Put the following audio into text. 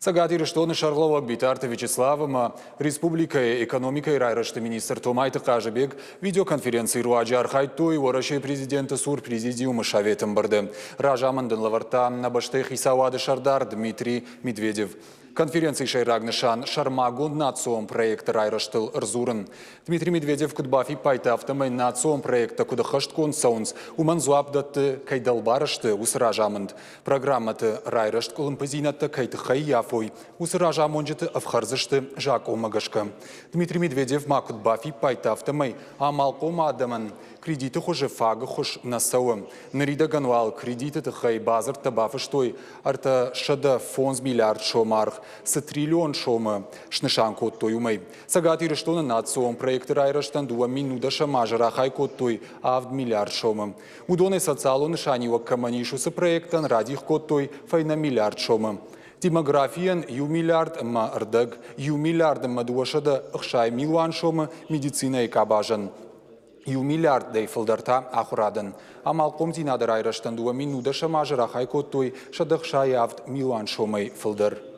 Цӕгат Ирыстоны сӕргълӕууӕг Битарты Вячеслав ӕмӕ республикӕйы экономикӕйы райрӕзты министр Томайты Хъазыбег видеоконференцийы руаджы архайдтой Уӕрӕсейы президенты цур президиумы советы ӕмбырды. Разамынд ын лӕвӕрдта нӕ бӕстӕйы хицауады сӕрдар Дмитрий Медведев. Конференцийы сӕйраг нысан – сӕрмагонд национ проекты райрӕзтыл ӕрдзурын. Дмитрий Медведев куыд бафиппайдта, афтӕмӕй национ проекттӕ куыд ӕххӕстгонд цӕуынц, уымӕн дзуапп дӕтты, кӕй дӕлбар сты, уыцы разамынд. Программӕты райрӕзт къуылымпыдзинӕдтӕ кӕй тыххӕй ййафой, уыцы разамонджыты ӕфхӕрдзысты закъонмӕ гӕсгӕ. Дмитрий Медведев ма куыд бафиппайдта, афтӕмӕй амалхъом адӕмӕн кредиты хуызы фаг ӕххуыс нӕ цӕуы. Ныридӕгӕн уал кредиты тыххӕй бадзырдтӕ бафыстой 305 миллиард сомы аргъ, цы триллион сомы снысан кодтой, уымӕй. Цӕгат Ирыстоны национ проекты райрӕзтӕн 2010 азы рахай кодтой 7 миллиард сомы. Уыдонӕй социалон нысаниуӕг кӕмӕн ис, уыцы проекттӕн радих кодтой фӕйнӕ миллиард сомы. Демографийӕн иу миллиард ӕмӕ ӕрдӕг, иу миллиард ӕмӕ 260 милуан сомы медицинӕйы къабазӕн. Иу миллиардӕй фылдӕр та ахуырадӕн. Амалхъомдзинады райрӕзтӕн 2010 азы рахай кодтой 167 милуан сомӕй фылдӕр.